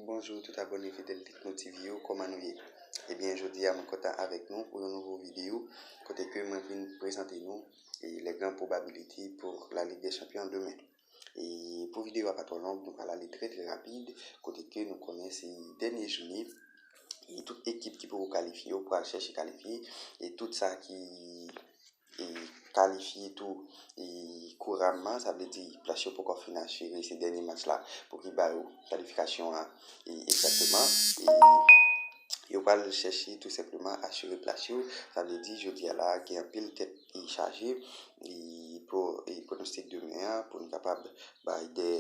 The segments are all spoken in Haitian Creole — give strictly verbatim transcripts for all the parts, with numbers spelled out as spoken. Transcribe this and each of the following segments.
Bonjou tout abòne fidèl Tekno T V yo, kòman nou ye? Ebyen, jodi a mwen kontan avèk nou pou yon nouvo videyo kote ke mwen vin prezante nou e les grandes probabilités pour la Ligue des Champions demen. E pou videyo a pa twò long, nou pral ale trè trè rapid kote ke nou konnen se dènye jounen e tout ekip ki poko kalifye yo pral chèche kalifye e tout sa ki e kalifye tou e kouramman, sa vle di plas yo poko fin asire, se dènye match la pou ki ba yo kalifikasyon an e egzakteman. E yo pral chèche tou senpleman asire plas yo, sa vle di jodi a la gen anpil tèt e chaje e pou e pwonostik demen an pou nou kapab bay de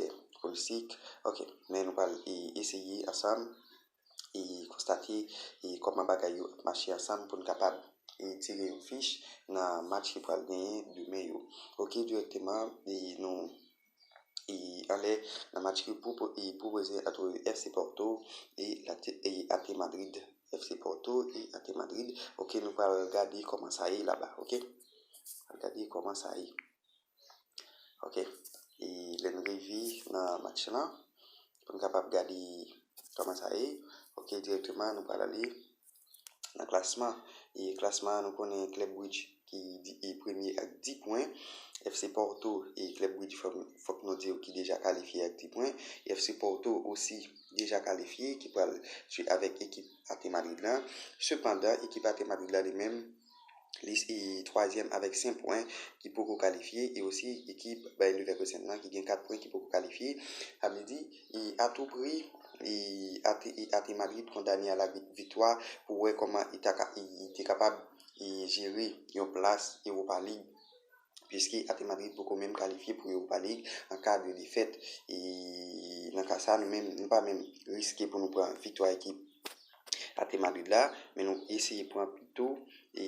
pwonostik. Ok, men nou pral e eseye ansanm e konstate e kòman bagay yo ap mache ansanm pou n kapab e tire yon fich nan match ki pral genyen demen yo. Ok, dirèkteman e nou e anlè nan match ki pwopo- e pwopoze ant F C Porto e la e Ate Madrid. F C Porto e Ate Madrid. Ok, nou pral gade kòman sa ye laba. Ok, pral gade kòman sa ye. Ok, e lè n rive nan match lan pou n kapab gade kòman sa ye. Ok, dirèkteman nou pral ale nan klasman. E klasman an, nou konnen Club Brugge ki di- e premye ak dis pwen. F C Porto e Club Brugge, fòk fòk nou di yo, ki deja kalifye ak dis pwen. F C Porto osi deja kalifye, ki pral jwe avèk ekip Ate Madrid lan. Sepandan, ekip Ate Madrid la li menm li e twazyèm avèk senk pwen ki poko kalifye, e osi ekip Bayer Leverkusen nan ki gen kat pwen ki poko kalifye. Sa vle di e atoupri e Ate e Ate Madrid kondane a la vi- viktwa pou wè kòman li ta ka e li te kapab e jere yon plas Europa League, piske Ate Madrid poko menm kalifye pou Europa League an ka de defèt. E nan ka sa, nou menm nou pa menm riske pou nou pran viktwa ekip Ate Madrid la, men nou eseye pran pito e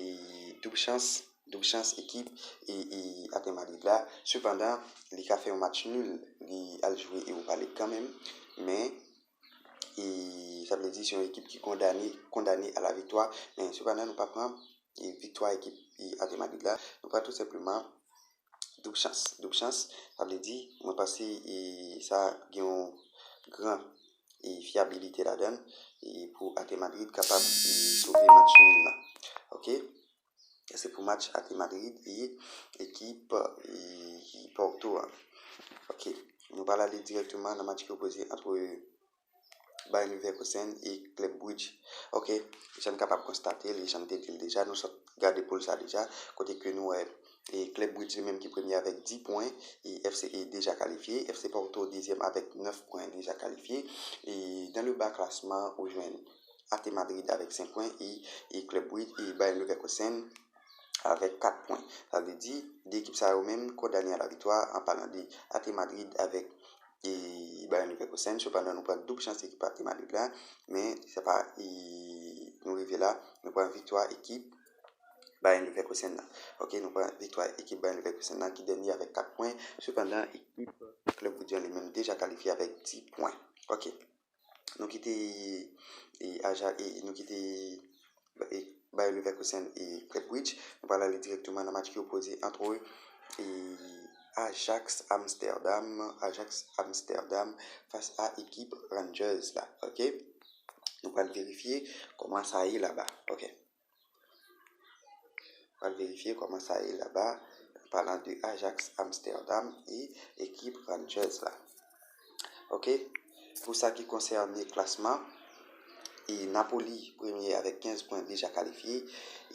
doub chans, doub chans ekip e e Ate Madrid la. Sepandan, li ka fè yon match nil, li al jwe Europa League kanmenm, men e sa vle di se yon ekip ki kondane kondane a la viktwa, men sepandan nou pa pran e viktwa ekip e Ate Madrid la, nou pran tou senpleman doub chans. Doub chans, sa vle di mwen panse e sa gen yon gran e fyabilite ladan l e pou Ate Madrid kapab e sove match nil la. Ok, se pou match Ate Madrid e ekip e Porto a. Ok, nou pral ale dirèkteman nan match ki opoze ant Bayer Leverkusen e Club Brugge. Ok, jan n kapab konstate l, jan n te di l deja, nou sot gade poul sa deja, kote ke nou wè e Club Brugge li menm ki premye avèk dis pwen, e F C e deja kalifye, F C Porto dezyèm avèk nèf pwen deja kalifye. E dans le bas classement ou jwenn Ate Madrid avèk senk pwen e e Club Brugge e Bayer Leverkusen avèk kat pwen. Sa vle di de ekip sa yo menm kondane a la viktwa, an palan de Ate Madrid avèk e Bayer Leverkusen. Sepandan, nou pran doub chans ekip Ate Madrid la, men se pa e nou rive la, nou pran viktwa ekip Bayer Leverkusen nan. Ok, nou pran viktwa ekip Bayer Leverkusen nan ki dènye avèk kat pwen. Sepandan, ekip Club Brugge li menm deja kalifye avèk dis pwen. Ok, nou kite e Aja e nou kite e Bayer Leverkusen e Club Brugge. Nou pral ale dirèkteman nan match ki opoze ant e Ajax Amsterdam, Ajax Amsterdam fas a ekip Rangers la. Ok, nou pral verifye kòman sa ye laba. Ok, pral verifye kòman sa ye laba, an palan de Ajax Amsterdam e ekip Rangers la. Ok, pou sa ki konsène klasman, e Napoli premye avèk kenz pwen deja kalifye,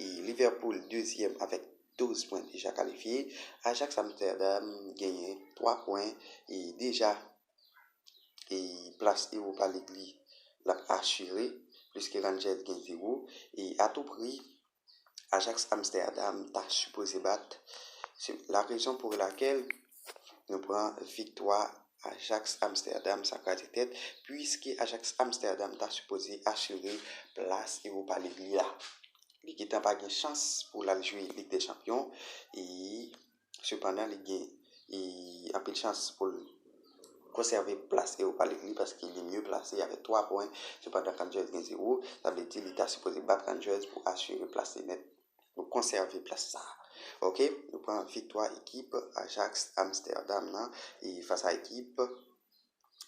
e Liverpool dezyèm avèk douz pwen deja kalifye. Ajax Amsterdam genyen twa pwen e deja e plas Europa League li l ap asire, pliske Rangers gen zewo. E atoupri Ajax Amsterdam ta sipoze bat. Se la rezon pou lakèl nou pran viktwa Ajax Amsterdam, sa kraze tèt, piske Ajax Amsterdam ta sipoze asire plas Europa League li a. Li gentan pa gen chans pou l al jwe Lig dè Chanpyon, e sepandan li gen e anpil chans pou l konsève plas Europa League li, paske li mye plase avèk twa pwen, sepandan Rangers gen zewo, sa vle di li ta sipoze bat Rangers pou asire plas li nèt, pou konsève plas sa. Ok, nou pran viktwa ekip Ajax Amsterdam nan e fas a ekip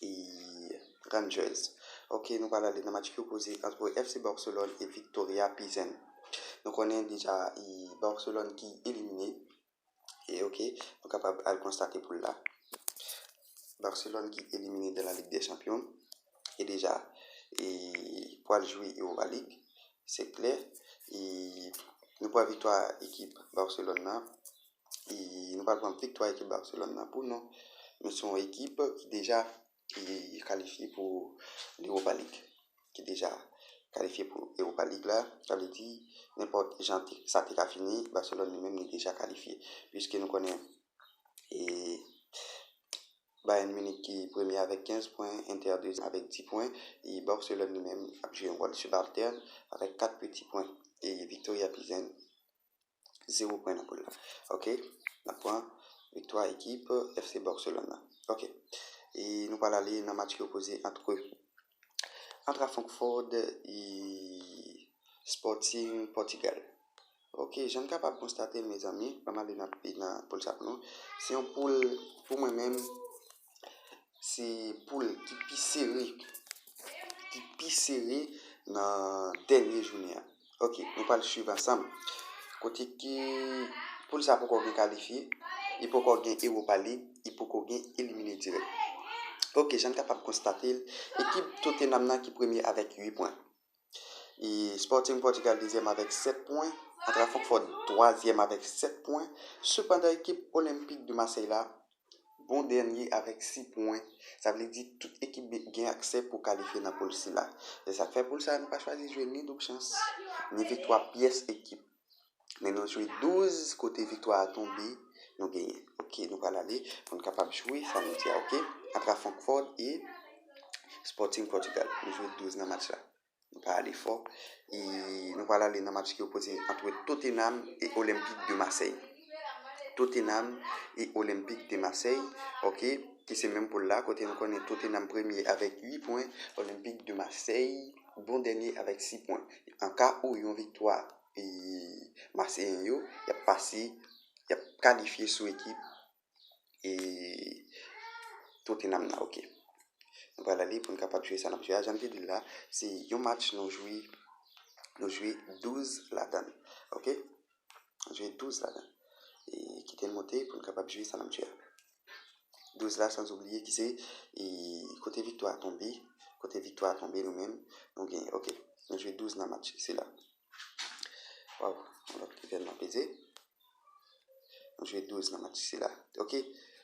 e Rangers. Ok, nou pral ale nan match ki opoze ant F C Barcelone e Victoria Pilsen. Nou konnen deja e Barcelone ki elimine. E ok, nou kapab al konstate poul la. Barcelone ki elimine de la Ligue des Champions. E deja, e pral jwe Europa League. Se klè. E nou pran viktwa ekip Barcelone nan. E nou pral pran viktwa ekip Barcelone nan pou nou. Nou se yon ekip ki deja e kalifye pou l'Europa League. Ki deja kalifye pou Europa League la. Sa vle di, nenpòt jan te- sa te ka fini, Barcelone li menm li deja kalifye. Piske nou konnen e Bayern Munich ki premye avèk kenz pwen, Inter dezyèm avèk dis pwen, e Barcelone li menm ap jwe yon wòl sibaltèn avèk kat piti pwen. E Victoria Pilsen, zewo pwen nan poul la. Ok, n ap pran viktwa ekip F C Barcelone nan. Ok, e nou pral ale nan match ki opoze ant Eintracht Francfort e Sporting Portugal. Ok, jan n kapab konstate l, mezanmi, ban m ale nan, nan poul sa pou nou. Se yon poul, pou mwen menm, se poul ki pi sere, ki pi sere nan dènye jounen an. Ok, nou pral swiv ansanm. Kote ki poul sa poko gen kalifye, li poko gen Europa League, li poko gen elimine dirèk. Ok, jan n kapab konstate l, ekip Tottenham nan ki premye avèk uit pwen. E Sporting Portugal dezyèm avèk sèt pwen. Eintracht Francfort twazyèm avèk sèt pwen. Sepandan, ekip Olympique de Marseille la, bon dènye avèk sis pwen. Sa vle di tout ekip gen aksè pou kalifye nan poul sila. Se sa k fè poul sa, nou pa chwazi jwe ni doub chans, ni viktwa pyès ekip. Men nou jwe douz, kote viktwa a tonbe, nou genyen. Ok, nou pral ale pou n kapab jwe sa nou di a, ok? Eintracht Francfort e Sporting Portugal. Nou jwe douz nan match la. Nou pa ale fò. E nou pral ale nan match ki opoze ant Tottenham e Olympique de Marseille. Tottenham e Olympique de Marseille, ok, ki se menm poul la, kote nou konnen Tottenham premye avèk uit pwen, Olympique de Marseille, bon dènye avèk sis pwen. An ka ou yon viktwa e Maseyen yo, y ap pase, y ap kalifye sou ekip e Tottenham nan, ok. Nou pral ale pou n kapab jwe sa n ap jwe a. Jan m te di l la, se yon match nou jwe, nou jwe douz ladan l, ok? Nou jwe douz ladan l. E kite l monte pou n kapab jwe sa n ap jwe a. Douz la, san oubliye ki se e kote viktwa a tonbe, kote viktwa a tonbe nou menm, nou genyen, ok. Nou jwe douz nan match sila. Waw, yon lòt evènman peze. Nou jwe douz nan match sila. Ok,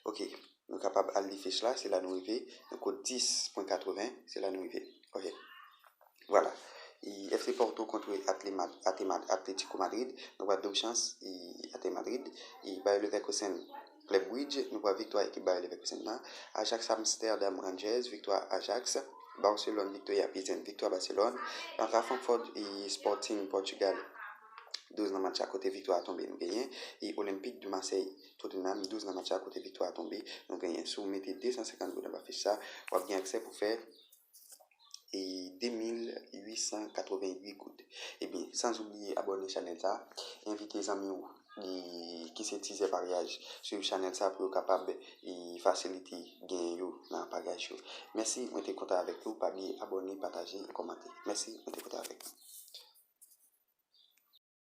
ok. Nou kapab al li fich la, se la nou rive. Nou kot dis pwen katreven, se la nou rive. Ok. Vwala. E F C Porto kont Atlema- Atlema- Atletico Madrid. Nou pral doub chans e Atletico Madrid. E Bayer Leverkusen Club Brugge, nou pral viktwa ekip Bayer Leverkusen nan. Ajax Amsterdam Rangers, viktwa Ajax. Barcelone Victoria Pilsen, viktwa Barcelone. Eintracht Francfort e Sporting Portugal, douz nan match la, kote viktwa a tonbe, nou genyen. E Olympique de Marseille Tottenham, douz nan match la, kote viktwa a tonbe, nou genyen. Si w mete de san senkant goud anba fich sa, w ap gen aksè pou fè e de mil uit san katreven uit goud. Ebyen, san oubliye abòne chanèl sa, envite zanmi w e ki se tizè paryaj swiv chanèl sa pou yo kapab e fasilite gen yo nan paryaj yo. Mèsi, mwen te kontan avèk nou. Pa bliye abòne, pataje e kòmante. Mèsi, mwen te kontan avèk nou.